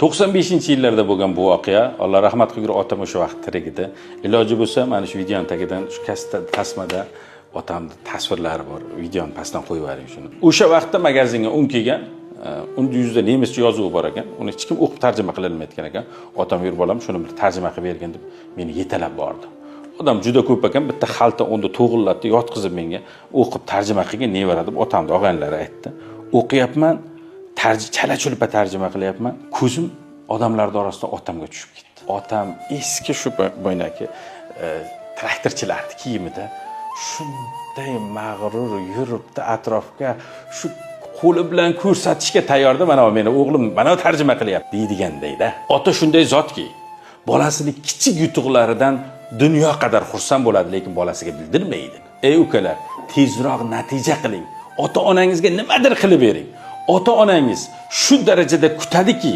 95-yillarda bo'lgan bu voqea. Alloh rahmat qilgur, otam o'sha vaqt tirik edi. Iloji bo'lsa, mana shu videoni tagidan shu kasseta tasmada otamni tasvirlari bor. Videoni pastdan qo'yib yuboring shuni. O'sha vaqtda magazinga un kelgan. Unda yuzida nemischa yozuvi bor ekan. Uni hech kim o'qib tarjima qila olmayotgan ekan. Otam, "Yur, bolam, shuni bir tarjima qilib bergin", deb meni yetalab bordi. Odam juda ko'p ekan, bitta xalta unda to'g'irlatdi, yotqizib menga, "O'qib tarjima qilgin, nevara", deb otamni og'aynilari aytdi. O'qiyapman, chala chulpa tarjima qilyapman. Ko'zim odamlarning orasida otamga tushib ketdi. Otam eski shu boynaki traktorchilarni kiyimida shunday mag'rur yuribdi atrofga, shu qo'li bilan ko'rsatishga tayyorda, "Mana meni o'g'lim, mana tarjima qilyapti", deydigandayda. Ota shunday zotki, bolasini kichik yutuqlaridan dunyo qadar xursand bo'ladi, lekin bolasiga bildirmaydi. Ey ukalar, tezroq natija qiling. Ota onangizga nimadir qilib bering. Ota onangiz shu darajada kutadiki,